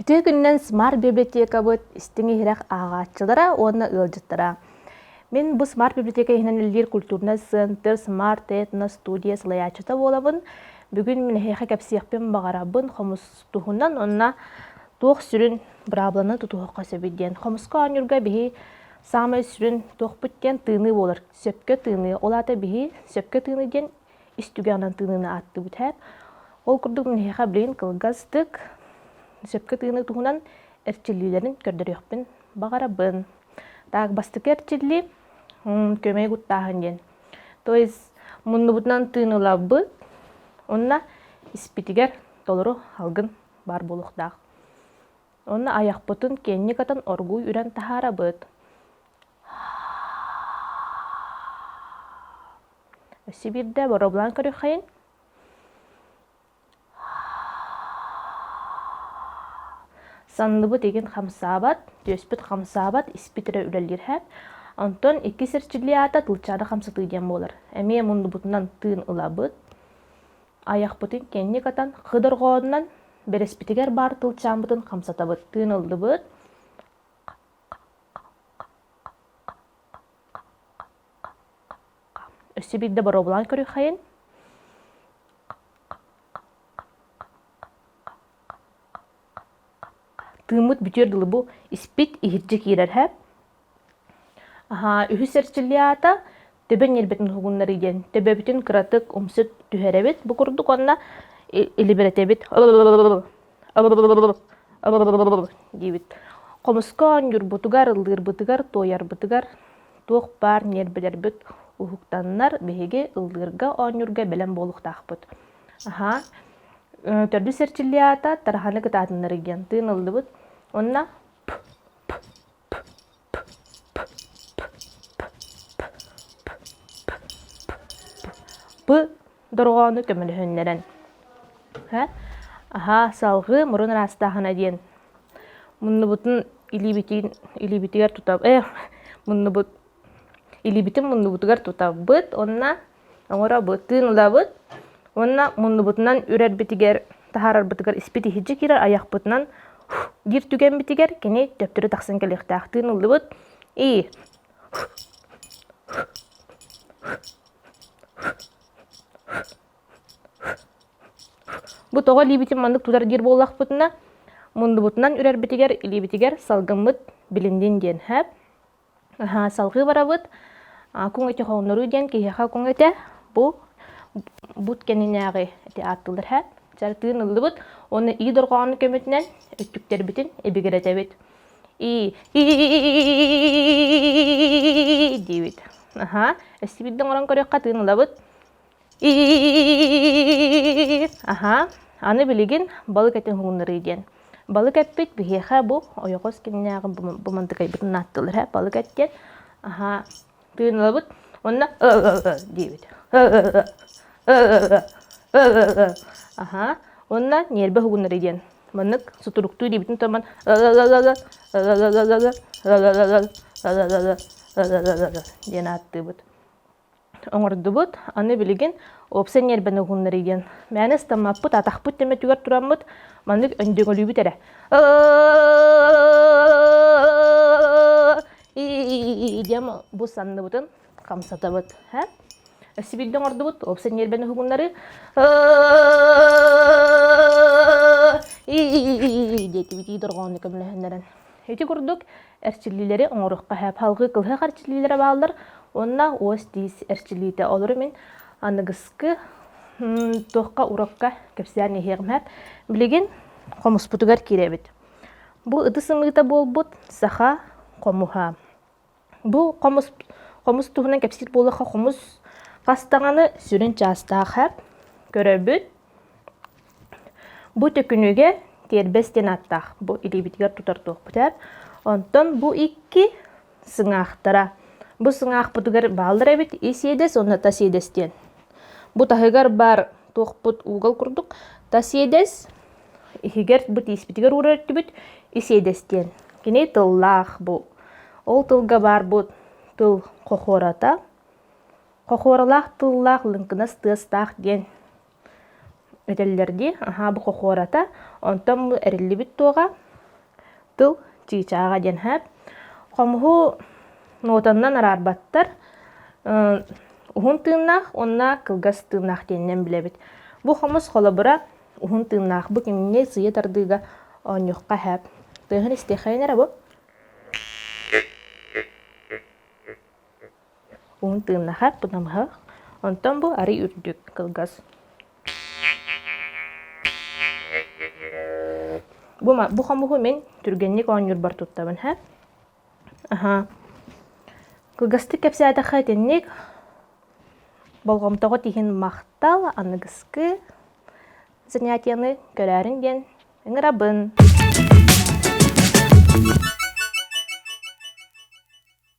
Үтүө күнүнэн Smart библиотекабыт истиҥ иһирэх ааҕааччылара уонна ыалдьыттара. Мин бу Smart библиотека иһинэн үлэлиир культурнай центр Smart Этно студия салайааччыта буолабын. Бүгүн мин эһиэхэ кэпсиэхпин баҕарабын хомус туһунан уонна туох сүрүн быраабыланы тутуһуохха сөбүй диэн. Хомуска оонньуурга биһи саамай сүрүн туохпут диэн тыыныы буолар. Сөпкө тыыныы. Ол аата биһи сөпкө тыыныы диэн ис түгэҕинэн тыыныыны ааттыыбыт һээп. Ол курдук мин эһиэхэ билигин кылгастык сөпкө тыыныы туһунан эрчиллиилэрин көрдөрүөхпүн баҕарабын. Так, бастакы эрчиллии көмөй куттааһын диэн. То есть муннубутунан тыын ылабыт, уонна испитигэр толору алгын баар буолуохтаах. Уонна айахпытын киэҥник атан оргууй үрэн таһаарабыт. Өссө биирдэ боруобалаан көрүөххэйин. Санныбыт игин хамсаабат, түөспүт хамсаабат, испит эрэ үлэлиир һээт. Онтон иккис эрчиллии аата тылчааны хамсатыы диэн буолар. Эмиэ муннубутунан тыын ылабыт, айахпытын кэнник атан хы дорҕоонунан бэрэспитигэр баар тылчааммытын хамсатабыт. Тыын ыллыбыт. Өссө биирдэ боруобалаан көрүөххэйин. Тыыммыт бүтүөр дылы бу испит иһирдьэ киирэр һэ. Аһаа, үһүс эрчиллии аата төбө ньиэрбэтин уһугуннарыы диэн. Төбөбүтүн кыратык умсут түһэрэбит бу курдук уонна илибирэтэбит диибит. Хомуска оонньуурбутугар, ыллыырбытыгар, туойарбытыгар туох баар ньиэрбэлэрбит уһуктаннар биһиги ыллыырга, оонньуурга бэлэм буолуохтаахпыт. Аһаа, төрдүс эрчиллии аата тараһаны кытаатыннарыы диэн тыын ыллыбыт уонна п п п п п п п п п п дорҕоону көмөлөһүннэрэн аһаа салҕыы мурун ыраастааһына диэн муннубутун илиибитин илиибитигэр тута э муннубут илиибитин муннубутугар тутабыт уонна оҥоробут тыын ылабыт уонна муннубутунан үрэрбитигэр таһаарарбытыгар испит иһирдьэ киирэр айахпытынан диир түгэммитигэр кини төптөрү тахсан кэлиэхтээх тыын ыллыбыт и Бу тоҕо илиибитин маннык тутар диир буоллахпытына, муннубутунан үрэрбитигэр илиибитигэр салгыммыт билиннин диэн һэп. Салҕыы барабыт. Куҥ эти хоҥноруу диэн киһиэхэ куҥ этэ бу бут кэннинээҕи эти ааттыыллар һэп. Тыын ыллыбыт уонна ии дорҕоонун көмөтүнэн өттүктэрбитин ибигирэтэбит. И диибит. Аха. Өссө биирдэ оҥорон көрүөххэ тыын ылабыт. Аха. Аны билигин балык этин уһугуннарыы диэн. Балык эппит биһиэхэ бу ойоҕос кэмнээҕи бу мантыкайбытын ааттыылар ээ балык эт диэн. Аха. Тыын ылабыт уонна диибит. Аха. Уонна ньиэрбэ уһугуннарыы диэн. Маннык сутуруктуу диэбитин томон диэн ааттыыбыт. оҥордубут. Аны билигин уопсай ньиэрбэни уһуннарыы диэн. Мээнэ ыстаммаппыт, атахпыт төмөтүгэр тураммыт маннык өндөҥөлүүбүт эрэ. Диэн бу санныбытын хамсатабыт. Өссө биирдэ оҥордубут, уопсай ньиэрбэни уһугуннарыы. Диэтибит ии дорҕоону көмөлөһүннэрэн. Ити курдук эрчиллиилэри оҥоруохха сөп. Салгыы кылыһах эрчиллиилэрэ бааллар уонна уос-тиис эрчиллиитэ. Олору мин аныгыскы туохха урокка кэпсээн иһиэҕим сөп. Билигин хомуспутугар киирэбит. Бу ытыс ымыыта буолбут саха хомуһа. Бу хомус хомус туһунан кэпсиир буоллахха хомус хас даҕаны сүрүн чаастаах сөп. Көрөбүт. Бу төкүнүгэ тиэрбэс диэн ааттаах бу илиибитигэр тутар туохпут ээ. Онтон бу икки сыҥаахтара. Бу сыҥаахпытыгар бааллар эбит ис иэдэс уонна тас иэдэс диэн. Бу таһыгар баар туохпут угол курдук тас иэдэс иһигэр бу тииспитигэр уурар өттүбүт ис иэдэс диэн. Кини тыллаах бу. Ол тылга баар бу тыл хохуората. Хохуоралаах тыллаах лыҥкынас тыастаах диэн этэллэр дии. Аһаа бу хохуората. Онтон бу эриллибит туоҕа тыл чыычааҕа диэн сөп. Хомуһу нуотаннан араарбаттар. Уһун тыыннаах уонна кылгас тыыннаах диэнинэн билэбит. Бу хомус холобура уһун тыыннаах. Бу кимҥэ сыыйа тардыыга оонньуохха сөп. Тыаһын истиэххэйин эрэ бу. Уһун тыыннаах бу намыһах. Онтон бу арый үрдүк, кылгас. Бу, бу хомуһу мин түргэнник оонньуурбар туттабын, һэ? Аһаа. Кылгастык кэпсээтэххэ итинник болҕомтоҕут иһин махтал, аныгыскы занятиены көрөөрүн диэн ыҥырабын.